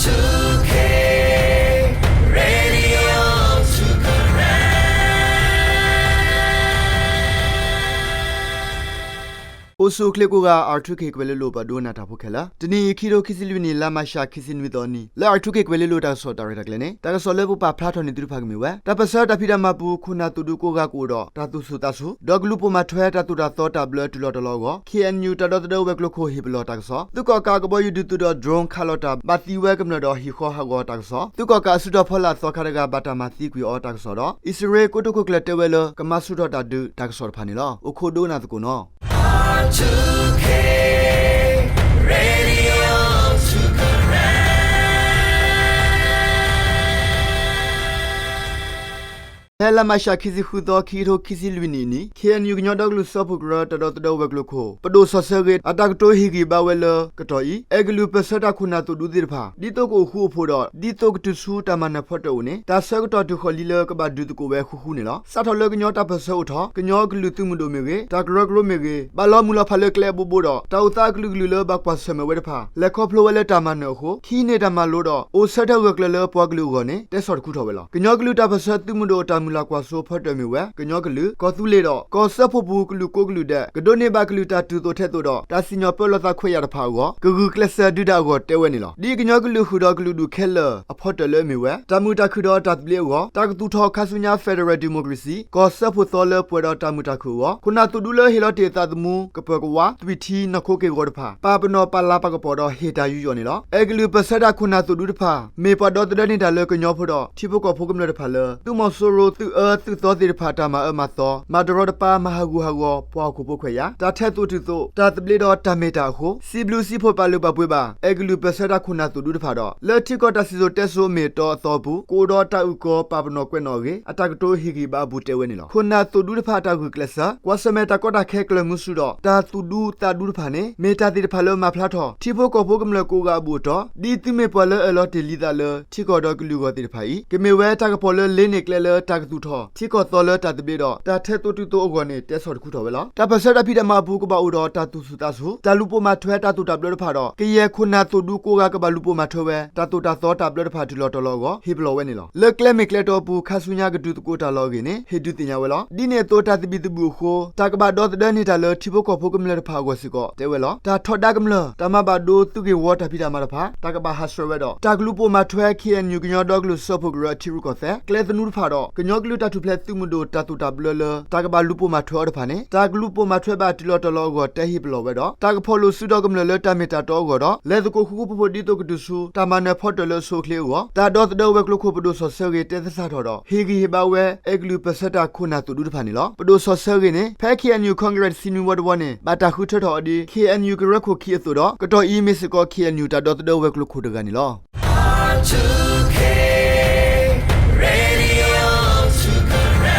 Radio အိၣ်ဆူၣ်အိၣ်ချ့ကိးဂၤ R two K ကွဲၤလ့လိၤပှၤဒိကနၣ်တၢ်ဖိခဲလၢာ်, တနံၤအံၤ ခံကထိခံဆံလွံၢ်နံၣ် လါမးရှး ခံဆံနွံသီအနံၤ လၢ R two K ကွဲၤလ့လိၤတၢ်ကစီၣ်တၢ်ရဲၣ်တၢ်ကျဲၤန့ၣ် တၢ်ကစီၣ်လၢပပာ်ဖျါထီၣ်န့ၢ်သုတဖၣ်ကမ့ၢ်ဝဲ တၢ်ပၢၢ်ဆၢတၢ်ဖံးတၢ်မၤပူၤ ခိၣ်နၢ်သိၣ်ဒူကိးဂၤကအိၣ်ဒီးတၢ်သူၣ်ဆူၣ်သးဆူၣ် ဒီးကလူၤပိာ်မၤထွဲတၢ်သိၣ်တၢ်သီတၢ်ဘျၢတုၤလီၤတီၤလီၤအဂီၢ် K N U တၢ်ဒီသဒၢဝဲၤကျိၤခိၣ်ဟ့ၣ်ပလီၢ်တၢ်ကစီၣ်, သုးကီၣ်ကးကဘီယူၤဒုးသုးဒီး drone ခးလီၤတၢ်ဘၣ်သံဝဲကမျၢၢ်ဒီးဟံၣ်ဃီဟးဂီၤတၢ်ကစီၣ်, သုးကီၣ်ကးအစုတီၤဖီလာ်သီခါတဂၤဘၣ်တၢ်မၤသံကွံာ်အီၤတၢ်ကစီၣ်ဒီး အံၣ်စရ့လးကိတိာ်ခိၣ်ကျၢၢ်တဲဝဲလၢကမၤဆူၣ်ထီၣ်တၢ်ဒုးတၢ်ကစီၣ်တဖၣ်န့ၣ်လီၤ. အိၣ်ခိးဒိကနၣ်သကိးနီၤ. ဖဲလါမးရှး ခံဆံဃုသီ ခံကထိခံဆံလွံၢ်နံၣ်အနံၤ K N U ကညီဒီကလုာ်စၢဖှိၣ်ကရၢ တၢ်ဒီသဒၢဝဲၤကျိၤခိၣ် ပဒိၣ်စီၤဆၢဂ့ၤ အတၢ်ကတိၤဟ့ၣ်ဂံၢ်ဘါဝဲလၢကတီၢ်အံၤ အဲၣ်ကလုာ်ပၢၢ်ဆၢတၢ်ခိၣ်နၢ်သိၣ်ဒူသ့ၣ်တဖၣ် ဒ်သိးကအိၣ်ဃူအိၣ်ဖိးဒီး ဒ်သိးကတုၤဆူတၢ်မၤနၢၤဖီတၢၣ်အိၣ်န့ၣ် တၢ်ဆၢကတီၢ်တုၤဃီၤလံလၢကဘၣ်ဒုးသကိးဝဲဃူဃူန့ၣ်လီၤ. စးထီၣ်လၢကညီတၢ်ပၢၢ်ဆၢအိၣ်ထီၣ် ကညီကလုာ်သုးမုၢ်ဒိၣ်မ့ၢ်ဂ့ၤ, တၢ်ကရၢကရိမ့ၢ်ဂ့ၤ, ဘၣ်လီၤမုၢ်လီၤဖးလၢကျဲအဘိဘိဒီး တၢ်အိၣ်သးအကလုာ်ကလုာ်လၢဘၣ်ကွၢ်ဆၢၣ်မဲာ်ဝဲတဖၣ် လဲၤခီဖျိဝဲလၢတၢ်မၤနၢၤအဃိ ဟံးန့ၢ်တၢ်မၤလိဒီး အိၣ်ဆၢထၢၣ်ဂၢၢ်ကျၢၤလၢပှၤကလုာ်အဂီၢ်န့ၣ် တဲဆီၣ်တခူထီၣ်ဝဲလီၤ. ကညီကလုာ်တၢ်ပၢၢ်ဆၢသုးမုၢ်ဒိၣ်အတၢ်မုၢ်လၢ်ကွၢ်စိအဖီတၢၣ်မ့ၢ်ဝဲ ကညီကလုာ်, ကီၢ်သူလ့ၤဒီး ကီၢ်စၢဖှိၣ်ပူၤကလုာ်ကိးကလုာ်ဒဲး ကဒိးန့ၢ်ဘၣ်ကလုာ်တၢ်တုၤသိးထဲသိးဒီး တၢ်စံၣ်ညီၣ်ပၢလီၤသးခွဲးယာ်တဖၣ်အဂီၢ် ကဂုာ်ကျဲးစၢးဒုးတၢ်အဂီၢ်တဲဝဲန့ၣ်လီၤ. ဒ်ကညီကလုာ်ဃုာ်ဒီးကလုာ်ဒူၣ်ခဲလၢာ်အဖီတၢၣ်လၢအမ့ၢ်ဝဲ တၢ်မုာ်တၢ်ခုၣ်ဒီးတၢ်သဘျ့အဂီၢ် တၢ်ကသူၣ်ထီၣ်ခါဆူညါ Federal Democracy ကီၢ်စၢဖှိၣ်သီလၢပှဲၤဒီးတၢ်မုာ်တၢ်ခုၣ်အဂီၢ် ခိၣ်နၢ်သိၣ်ဒူလၢဟ့ၣ်လီၤတ့ၢ်အသးသမူ ကပၢၤကဝါ, သွံၣ်ထံ, နီၢ်ခိက့ၢ်ဂီၤတဖၣ် ပာ်ပနီၣ်ပာ်လၤပာ်ကပီၤဒီးဟ့ၣ်တၢ်ယူးယီၣ်န့ၣ်လီၤ. အဲၣ်ကလုာ်ပၢၢ်ဆၢတၢ်ခိၣ်နၢ်သိၣ်ဒူတဖၣ် မ့ၢ်ပှၤဒီသဒၢန့ၢ်တၢ်လၢကညီဖိဒီး ထံဖိကီၢ်ဖိကမျၢၢ်တဖၣ်လၢ သုးမီၤစိရိၤ သုးအၢသုးသီသ့ၣ်တဖၣ် တၢ်မၤအၢမၤသီ, မၤတရီတပါ မၤဟးဂူာ်ဟးဂီၤ ပှၤဟီၣ်ခိၣ်ဖိခွဲးယာ်, တၢ်ထဲသိးတုၤသိး တၢ်သဘျ့ဒီးတၢ်မ့ၢ်တၢ်အဃိ စံးဘျုးစံးဖှိၣ်ပာ်လုၢ်ပာ်ပှ့ၤဘၣ် အဲၣ်ကလုာ်ပၢၢ်ဆၢတၢ်ခိၣ်နၢ်သိၣ်ဒူတဖၣ်ဒီး လၢထံကီၢ်တၢ်စံၣ်စိၤတဲစိၤအမ့ၢ်အတီအသီအပူၤ ကအိၣ်ဒီးတၢ်အုၣ်ကီၤပာ်ပနီၣ်ကွဲးနီၣ်အဂ့ၢ် အတၢ်ကတိၤဟ့ၣ်ဂံၢ်ဘါအပူၤတဲဝဲန့ၣ်လီၤ. ခိၣ်နၢ်သိၣ်ဒူတဖၣ်အတၢ်ဂုာ်ကျဲးစၢး ကွၢ်ဆၢၣ်မဲာ်တၢ်ကီတၢ်ခဲကျၢၤမုဆူဒီး တၢ်သူၣ်ဒူသးဒူတဖၣ်န့ၣ် မ့ၢ်တၢ်သ့ၣ်တဖၣ်လၢမၤဖျါထီၣ် ထံဖိကီၢ်ဖိကမျၢၢ်ကိးဂၤအဘူးအတီၢ် ဒ်သုမ့ၢ်ပှၤလၢအၢၣ်လီၤတ့ၢ်လံသးလၢ ထံကီၢ်ဒီးကလုာ်အဂီၢ်သ့ၣ်တဖၣ်အံၤ ကမ့ၢ်ဝဲတၢ်ကပီၤလၢလ့န့ၢ်ကျဲလၢတၢ်ကသူၣ်ထီၣ် ထံကီၢ်သီလၢတၢ်သဘျ့ဒီး တၢ်ထဲသိးတုၤသိးအဂီၢ်န့ၣ် တဲဆီၣ်တခူထီၣ်ဝဲလီၤ. တၢ်ပၢၢ်ဆၢတၢ်ဖံးတၢ်မၤအပူၤ ကဘၣ်အိၣ်ဒီးတၢ်သူၣ်ဆူၣ်သးဆူၣ် တၢ်လူၤပိာ်မၤထွဲတၢ်သိၣ်တၢ်ဘျၢတဖၣ်ဒီး ကယဲၢ်ခိၣ်နၢ်သိၣ်ဒူကိးဂၤကဘၣ်လူၤပိာ်မၤထွဲဝဲ တၢ်သိၣ်တၢ်ဘျၢတဖၣ်တုၤလီၤတီၤလီၤအဂီၢ် ဟ့ၣ်ပလီၢ်ဝဲန့ၣ်လီၤ. လၢကျဲမ့ၢ်ကျဲတီအပူၤ ခါဆူညါကဒုးသကိးတၢ်လီၤအဂ့ၢ်န့ၣ် ဟ့ၣ်ဒုးသ့ၣ်ညါဝဲလီၤ. ဒ်န့ၣ်အသိးတၢ်သဘံၣ်သဘုၣ်အဃိ တၢ်ကဘၣ်ဒီသဒၢန့ၢ်တၢ်လၢထံဖိကီၢ်ဖိကမျၢၢ်တဖၣ်အဂီၢ်စ့ၢ်ကီးတဲဝဲလီၤ. တၢ်ထီဒါကမျၢၢ် တၢ်မၤဘၣ်ဒိသုးဂ့ၢ်ဝီတၢ်ဖံးတၢ်မၤတဖၣ် တၢ်ကဘၣ်ဟးဆှဲးဝဲဒီး တၢ်ကလူၤပိာ်မၤထွဲ K N U ကညီဒီကလုာ်စၢဖှိၣ်ကရၢအထံရူၢ်ကီၢ်သဲး ကျဲသနူတဖၣ်ဒီး ကညီကလုာ်တၢ်ထူၣ်ဖျဲးသုးမုၢ်ဒိၣ်တၢ်သိၣ်တၢ်ဘျၢလၢ တၢ်ကဘၣ်လူၤပိာ်မၤထွဲအီၤတဖၣ်န့ၣ် တၢ်ကလူၤပိာ်မၤထွဲဘၣ်တုၤလီၤတီၤလီၤအဂီၢ်တဲဟ့ၣ်ပလီၢ်ဝဲဒီး တၢ်ကဖီၣ်လိာ်စုဒီးကမျၢၢ်လၢတၢ်မ့ၢ်တၢ်တီအဂီၢ်ဒီး လဲၤသကိးဃူဃူဖိးဖိးဒ်သိးကတုၤဆူ တၢ်မၤနၢၤဖီတၢၣ်လၢအဆိအချ့အဂီၢ် တၢ်ဒီသဒၢဝဲၤကျိၤခိၣ်ပဒိၣ်စီၤဆၢဂ့ၤတဲသဆၣ်ထီၣ်ဒီး ဟ့ၣ်ဂံၢ်ဟ့ၣ်ဘါဝဲ အဲၣ်ကလုာ်ပၢၢ်ဆၢတၢ်ခိၣ်နၢ်သိၣ်ဒူတဖၣ်န့ၣ်လီၤ. ပဒိၣ်စီၤဆၢဂ့ၤန့ၣ် ဖဲ K N U Congress တဆံနွံဝီတဝီန့ၣ် ဘၣ်တၢ်ဃုထၢထီၣ်အီၤဒ် K N U ကရၢခိၣ်ခံအသိးဒီး ကတီၢ်အံၤမ့ၢ်စ့ၢ်ကီး K N U တၢ်ဒီသဒၢဝဲၤကျိၤခိၣ်တဂၤန့ၣ်လီၤ.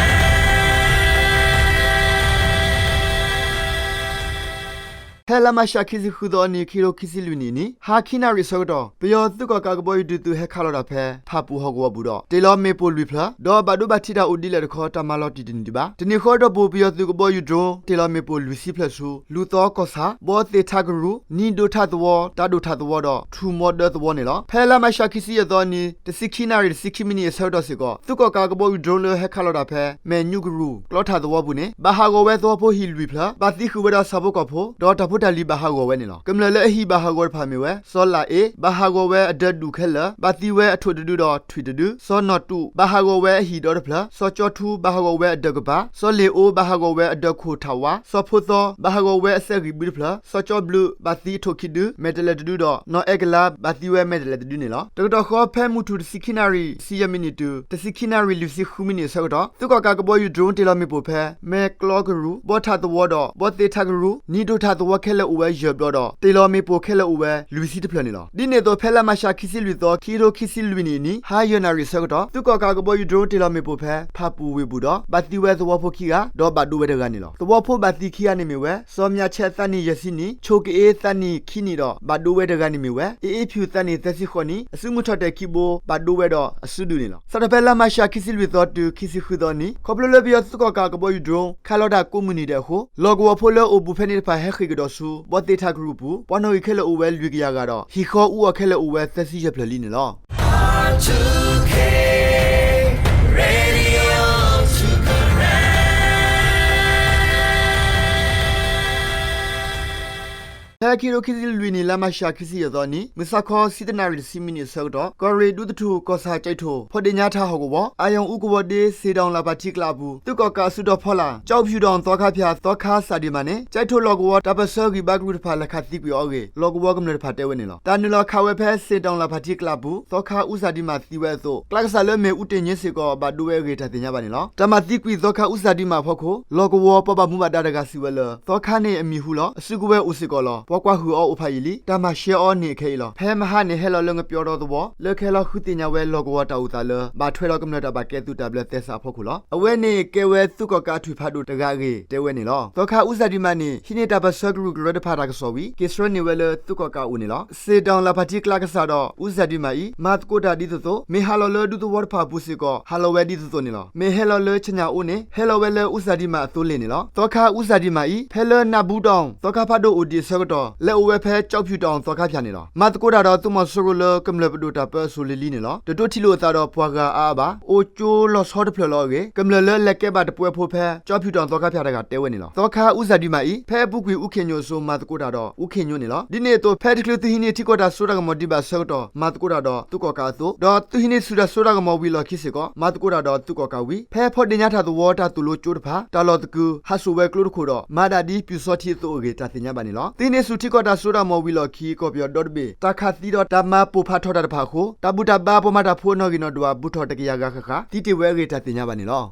ဖဲလါမးရှး ခံဆံဃုသီအနံၤ ခံကထိခံဆံလွံၢ်နံၣ်အနံၤ ဟါခံနၣ်ရံၣ်အဆၢကတီၢ် ပယီၤသုးကီၣ်ကးကဘီယူၤဒုးသုးဟဲခးလီၤတၢ်ဖဲ ဖၣ်ပူၣ်ဟီၣ်ကဝီၤပူၤဒီး တ့ၢ်လီၤမ့ၣ်ပိၢ်လွံၢ်ဖျၢၣ် ဒီးဘၣ်ဒိဘၣ်ထံးတၢ်အိၣ်ဒ်လဲၣ်တခီ တၢ်မၤလီၤတံၢ်တန့ၢ်ဒံးဘၣ်. တနံၤဃီအတီၢ်ပူၤ ပယီၤသုးကဘီယူၤ drone တ့ၢ်လီၤမ့ၣ်ပိၢ်လွံၢ်ဆံဖျၢၣ်ဆူ လူၢ်သီကီၢ်ဆၣ်, ဘီသ့ၣ်ထးကရူၢ်, နံၤဒိၣ်ထးသဝီ, တၢ်ဒိၣ်ထးသဝီဒီး ထူၣ်မီဒၢသဝီန့ၣ်လီၤ. ဖဲလါမးရှး ခံဆံယဲၢ်သီအနံၤ တဆံခံနၣ်ရံၣ် တဆံခံမံးနံးအဆၢကတီၢ်စ့ၢ်ကီး သုးကီၣ်ကးကဘီယူၤ drone လၢဟဲခးလီၤတၢ်ဖဲ မဲၣ်ညူကရူၢ် ကျီထးသဝီပူၤန့ၣ် ဘၣ်ဟးဂီၤဝဲသဝီဖိဟံၣ်လွံၢ်ဖျၢၣ် ဘၣ်သံဃုာ်ဝဲဒီးဆၣ်ဖိကီၢ်ဖိ ဒီးတၢ်ဖိတၢ်လံၤဘၣ်ဟးဂီၤဝဲန့ၣ်လီၤ. ကမျၢၢ်လၢအဟံၣ်ဘၣ်ဟးဂီၤတဖၣ်မ့ၢ်ဝဲ စီၤလၣ်အ့ ဘၣ်ဟးဂီၤဝဲအဒၢဒူၣ်ခဲလၢာ် ဘၣ်သံဝဲအထိၣ်တဒုဒီးထွံၣ်တဒု, စီၤနီၣ်တူး ဘၣ်ဟးဂီၤဝဲအဟံၣ်ဒီတဖျၢၣ်, စီၤကၠီထူ ဘၣ်ဟးဂီၤဝဲအဒၢကပၤ, စီၤလ့ၣ်အိ ဘၣ်ဟးဂီၤဝဲအဒၢခိၣ်ထးဝါ, စီၤဖိသီ ဘၣ်ဟးဂီၤဝဲအစဲးဂံၢ်ဘုတဖျၢၣ်, စီၤကၠီဘျုး ဘၣ်သံအထိၣ်ခံဒု မဲာ်တဲးလဲးတဒုဒီး နီၣ်အဲကလါ ဘၣ်သံဝဲမဲာ်တဲးလဲးတဒုန့ၣ်လီၤ. တကတီၢ်ဃီ ဖဲမုၢ်ထူၣ်တဆံခံနၣ်ရံၣ် ဆံယဲၢ်မံးနံးတုၤ တဆံခံနၣ်ရံၣ် လွံၢ်ဆံဃုမံးနံးအဆၢကတီၢ် သုးကီၣ်ကးကဘီယူၤ drone တ့ၢ်လီၤမ့ၣ်ပိၢ်ဖဲ မဲၣ်ကျီကရူၢ်, ဘီထးသဝီဒီး ဘီသ့ၣ်ထးကရူၢ်, နံၤဒိၣ်ထးသဝီခဲလၢာ်အိၣ်ဝဲယဲၢ်ဘျီဒီး တ့ၢ်လီၤမ့ၣ်ပိၢ်ခဲလၢာ်အိၣ်ဝဲ လွံၢ်ဆံတဖျၢၣ်န့ၣ်လီၤ. ဒ်န့ၣ်အသိး ဖဲလါမးရှး ခံဆံလွံၢ်သီ ခံကထိခံဆံလွံၢ်နံၣ်အနံၤ ဟါယဲၢ်နၣ်ရံၣ်အဆၢကတီၢ် သုးကီၣ်ကးကဘီယူၤ drone တ့ၢ်လီၤမ့ၣ်ပိၢ်ဖဲ ဖၣ်ပူၣ်ဝ့ၢ်ပူၤဒီး ဘၣ်သံဝဲသဝီဖိခံဂၤ ဒီးဘၣ်ဒိဝဲတဂၤန့ၣ်လီၤ. သဝီဖိဘၣ်သံခံဂၤန့ၣ်မ့ၢ်ဝဲ စီၤမၠးဆဲး သးနံၣ်ယဲၢ်ဆံနံၣ်, ဆိၣ်ကအ့ သးနံၣ်ခံနံၣ်ဒီး ဘၣ်ဒိဝဲတဂၤန့ၣ်မ့ၢ်ဝဲ အ့အ့ဖြူၣ် သးနံၣ်သၢဆံဃိးနံၣ် အစုမုၢ်ထီၣ်တဲာ်ခံဘိ ဘၣ်ဒိဝဲဒီးအစုဒုးန့ၣ်လီၤ. စးထီၣ်ဖဲလါမးရှး ခံဆံလွံၢ်သီတုၤ ခံဆံဃုသီအနံၤ ခီဖျိလၢပယီၤသုးကီၣ်ကးကဘီယူၤ drone ခးလီၤတၢ်ကိးမုၢ်နံၤဒဲးအဃိ လီၢ်ကဝီၤဖိလၢအိၣ်ဘူးဖဲန့ၣ်တဖၣ် ဟဲဃ့ၢ်ကဒီး ဆူဘီၣ်သ့ၣ်ထးကရူၢ်အပူၤ ပှၤနီၣ်ဂံၢ်ခဲလၢာ်အိၣ်ဝဲလွံၢ်ကယၤဂၤဒီး ဟံၣ်ဃီအူအီၣ်ခဲလၢာ်အိၣ်ဝဲသၢဆံယဲၢ်ဖျၢၣ်လံန့ၣ်လီၤ. ဖဲခံကထိခံဆံလွံၢ်နံၣ် လါမးရှး ခံဆံယဲၢ်သီနံၤ မုၢ်ဆါခီ ဆံတနၣ်ရံၣ်တဆံမံးနံးအဆၢကတီၢ် ကီၢ်ရ့ၣ်ဒူသထူၣ် ကီၢ်ဆၣ်ကၠဲးထိၣ် ဖီၣ်ဒ့ၣ်ညါထးဟီၣ်ကဝီၤ အၣ်ယီၣ်အူကဝီၤဒ့ စ့ၣ်တီၣ်လၣ်ဖးထံကျးအပူၤ သုးကီၣ်ကးအစုတီၤဖီလာ် ကၠီဖၠူၣ်တီၣ်သီခါဖၠၣ် သီခါအူစၣ်ဒံးမးန့ၣ် ကၠဲးထိၣ်လီၢ်ကဝီၤတၢ်ပၢၢ်ဆၢဂံၢ်ဘါကရူၢ်တဖၣ် လဲၤခးသံကွံာ်အီၤအဂ့ၢ် လီၢ်ကဝီၤကမျၢၢ်တဖၣ်တဲဝဲန့ၣ်လီၤ. တၢ်နုာ်လီၤခးဝဲဖဲ စ့ၣ်တီၣ်လၣ်ဖးထံကျးအပူၤ သီခါအူစၣ်ဒံးမးသံဝဲအသိး ကျးကစၢ်လၢမ့ၢ်အူတ့ၢ်ညိစ့ၢ်ကီး ဘၣ်ဒိဝဲအဂ့ၢ်တၢ်သ့ၣ်ညါဘၣ်န့ၣ်လီၤ. တၢ်မၤသံကွံာ်သီခါအူစၣ်ဒံးမးအဖီခိၣ် လီၢ်ကဝီၤပှၤဘၣ်မူဘၣ်ဒါတဂၤစံးဝဲလၢ သီခါန့ၣ်အမံၤဟူလီၤ. အစုကဝဲၤအိၣ်စ့ၢ်ကီးလီၤ. ပှၤကွၢ်ဟုၣ်အီၤအိၣ်ဖးယံာ်လံ. တၢ်မၤရှဲအီၤန့ၣ်အခဲအံၤလီၤ. ဖဲမဟါန့ၣ်ဟဲလီၤလၢငပျီဒီသဝီ လၢကဟဲလီၤဃုသ့ၣ်ညါဝဲလီၢ်ကဝီၤတၢ်အိၣ်သးလၢ ဘၣ်ထွဲဒီးကမျၢၢ်တၢ်ဘၣ်ကဲသုးတၢ်ဘျၢသဲစးအဖီခိၣ်လီၤ. အဝဲန့ၣ်ကဲဝဲသုးကီၣ်ကးအထွံၣ်ဖးဒိၣ်တဂၤအဂ့ၢ်တဲဝဲန့ၣ်လီၤ. သီခါအူစၣ်ဒံးမးန့ၣ် ဟံးန့ၢ်တၢ်ပၢၢ်ဆၢကရူၢ်ကရၢတဖၣ်တၢ်ကစီၣ်ဝံၤ က့ၤဆှၢန့ၢ်ဝဲလၢသုးကီၣ်ကးအအိၣ်န့ၣ်လီၤ. စ့ၣ်တီၣ်လၣ်ဖးထံကျးကစၢ်ဒီး အူစၣ်ဒံးမးအံၤ မၤသကိးတၢ်ဒ်သိးသိး မ့ၢ်ဟးလီၤလၢဒူသဝီတဖၣ်အပူၤစ့ၢ်ကီး ဟးလီၤဝဲဒ်သိးသိးန့ၣ်လီၤ. မ့ၢ်ဟဲလီၤလၢဆညၣ်အိန့ၣ် ဟဲလီၤဝဲလၢအူစၣ်ဒံးမးအသိလ့ၣ်န့ၣ်လီၤ. သီခါအူစၣ်ဒံးမးအံၤ ဖဲလၢနၢ်ဘူးတီၣ် သီခါဖးဒိၣ်အိၣ်ဒံးအဆၢကတီၢ် လဲၤအိၣ်ဝဲဖဲကၠီဖၠူၣ်တီၣ်သီခါဖၠၣ်န့ၣ်လီၤ. မၤသကိးတၢ်ဒီးသုးမီၤစိရိၤလၢကမျၢၢ်ပဒိၣ်တၢ်ပၢအစိၤလံၤလံၤန့ၣ်လီၤ. တဒိးထံၣ်လိာ်အသးဒီးပှၤဂၤအါအါဘၣ်. အိၣ်ကၠိလီၤဆီတဖျၢၣ်လီၤအဂ့ၢ် ကမျၢၢ်လၢလဲၤကဲဘၣ်တပှဲၤဖိဖဲ ကၠီဖၠူၣ်တီၣ်သီခါဖၠၣ်တဂၤတဲဝဲန့ၣ်လီၤ. သီခါအူစၣ်ဒံးမးအံၤ ဖဲအပူၤကွံာ်အူခ့ၣ်ညိၣ်အစိၤ မၤသကိးတၢ်ဒီးအူခ့ၣ်ညိၣ်န့ၣ်လီၤ. ဒ်န့ၣ်အသိး ဖဲတချုးသုးဟံးန့ၢ်ထံကီၢ်တၢ်စိတၢ်ကမီၤဒံးဘၣ်အဆၢကတီၢ် မၤသကိးတၢ်ဒီးသုးကီၣ်ကးအသိး ဒီးသုးဟံးန့ၢ်ဆူၣ်တၢ်စိတၢ်ကမီၤဝံၤအလီၢ်ခံစ့ၢ်ကီး မၤသကိးတၢ်ဒီးသုးကီၣ်ကးဝံၤ ဖဲဖီၣ်ဒ့ၣ်ညါထးသဝီတၢ်သိၣ်လိကၠိတဖၣ် တၢ်လီၢ်သကုၤ ဟးစိာ်ဝဲကျိတခိၣ်ဒီး မၤဒၣ်ဒ်ပျူစောထီးအသိးအဂ့ၢ် တၢ်သ့ၣ်ညါဘၣ်န့ၣ်လီၤ. သုးဟံးန့ၢ်ဆူၣ်ထံကီၢ်တၢ်စိတၢ်ကမီၤဝံၤအလီၢ်ခံ ကီၢ်ပယီၤဒီတဘ့ၣ်တၢ်ခးသံဒီးတၢ်မၤပိၢ်ဖးထီၣ်တၢ်တဖၣ်အဃိ တၢ်ဘူၣ်တၢ်ဘါပှၤမၤတၢ်ဖိအနီၣ်ဂံၢ်နီၣ်ဒွး ဘူးထီၣ်တကယၤဂၤဃၣ်ဃၣ် သံတ့ၢ်ဝဲအဂ့ၢ် တၢ်သ့ၣ်ညါဘၣ်န့ၣ်လီၤ.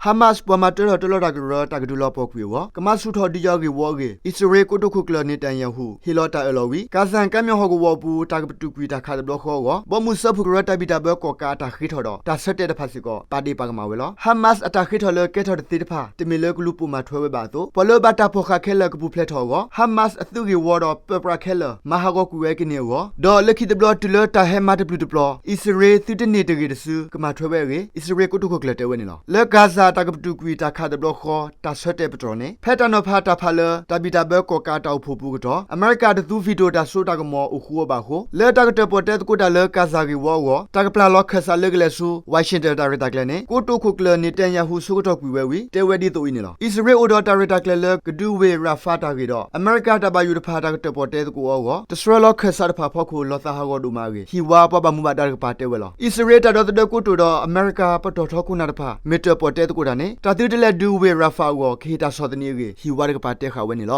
Hamas ပှၤမၤတၢထီၣ်တၢလီၤတၢ်ကရၢ တၢ်ကဒုးလီၤပှီၢ်ကွံာ်အဂီၢ် ကမၤဆူၣ်ထီၣ်ဒုးယၤဂ့ၢ်ဝီအဂ့ၢ် အံၣ်စရ့လးကိတိာ်ခိၣ်ကျၢၢ် Netanyahu ဟ့ၣ်လီၤတၢ်အၢၣ်လီၤဝံၤ ကၣ်စၣ်ကါမျိာ်ဟီၣ်ကဝီၤအပူၤ တၢ်ကပတုာ်ကွံာ်တၢ်ခးတဘျီဃီအဂီၢ် ဘီမုၢ်စၢဖှိၣ်ကရၢတၢ်ဘံၣ်တၢ်ဘၢကီၣ်ကးအတၢ်ဃ့ထီၣ်ဒီး တၢ်ဆၢတဲာ်တဖၣ်စ့ၢ်ကီး ပာ်ဒ့ၣ်ပာ်ကမၣ်ဝဲလီၤ. Hamas အတၢ်ဃ့ထီၣ်လၢကဲထီၣ်တသ့တဖၣ် တမ့ၢ်လၢကလူၤပိာ်မၤထွဲဝဲဘၣ်အသိး ပှၤလၢဘၣ်တၢ်ဖီၣ်ဃာ်ခဲလၢာ်ကပူၤဖျဲးထီၣ်အဂီၢ် Hamas အသုးဂ့ၢ်ဝီဒီးပၢပြးခဲလၢာ် မၤဟးဂီၤကွံာ်ဝဲကန့ၢ်အဂီၢ် ဒီးလၢခံတဘျီ တုၤလၢတၢ်ဟဲမၤတပျုာ်တပျီၤ အံၣ်စရ့လးသုတန့ၢ်တဂ့ၢ်တစု ကမၤထွဲဝဲအဂ့ၢ် အံၣ်စရ့လးကိတိာ်ခိၣ်ကျၢၢ်တဲဝဲန့ၣ်လီၤ. လၢကၣ်စၣ်တၢ်ကပတုာ်ကွံာ်တၢ်ခးတဘျီဃီ တၢ်ဆၢတဲာ်ပတြၢၤန့ၣ် ဖဲတၢ်နီၤဖးတၢ်ဖးလၢ တၢ်ဘံၣ်တၢ်ဘၢကီၣ်ကးတၢ်အိၣ်ဖှိၣ်ပူၤကတီၢ် အမဲရကၤတသူ veto တၢ်စိတၢ်ကမီၤအိၣ်ဃူအီၤဘၣ်အဃိ လၢတၢ်ကတၢၣ်ပီၣ်တဲသကိးတၢ်လၢကၣ်စၣ်ဂ့ၢ်ဝီအဂီၢ် တၢ်ကပျၢ်လီၤခၢၣ်စးလၢကလဲၤဆူ Washington တၢ်ရဲၣ်တၢ်ကျဲၤန့ၣ် ကိတိာ်ခိၣ်ကျၢၢ် Netanyahu ဆိကတီၢ်ကွံာ်ဝဲဝံၤ တဲဝဲဒ်သိးအံၤန့ၣ်လီၤ. အံၣ်စရ့လးအိၣ်ဒီးတၢ်ရဲၣ်တၢ်ကျဲၤလၢကဒုးဝ့ၢ် Rafah တၢ်ဂ့ၢ်ဒီး အမဲရကၤတၢ်ဘၣ်ယိၣ်တဖၣ် တၢ်ကတၢၣ်ပီၣ်တဲသကိးအီၤအဂီၢ် တဆှၢလီၤခၢၣ်စးတဖၣ်အဖီခိၣ် လီၤသးဟးဂီၤဒိၣ်မးအဂ့ၢ် ဟံၣ်ဝါပှၤဘၣ်မူဘၣ်ဒါတကပၤတဲဝဲလီၤ. အံၣ်စရ့လးတၢ်ဒီသဒၢကိတိာ်ဒီး အမဲရကၤပတီၢ်ထီခိၣ်နၢ်တဖၣ် မ့ၢ်တၢၣ်ပီၣ်တဲသကိးတၢ်န့ၣ် တၢ်သုတလဲၤဒုးဝ့ၢ် Rafah အဂီၢ် ကဟ့ၣ်တၢ်ဆီၣ်သနံးအဂ့ၢ် ဟံၣ်ဝါတကပၤတဲဃာ်ဝဲန့ၣ်လီ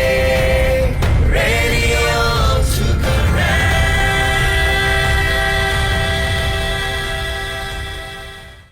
ၤ.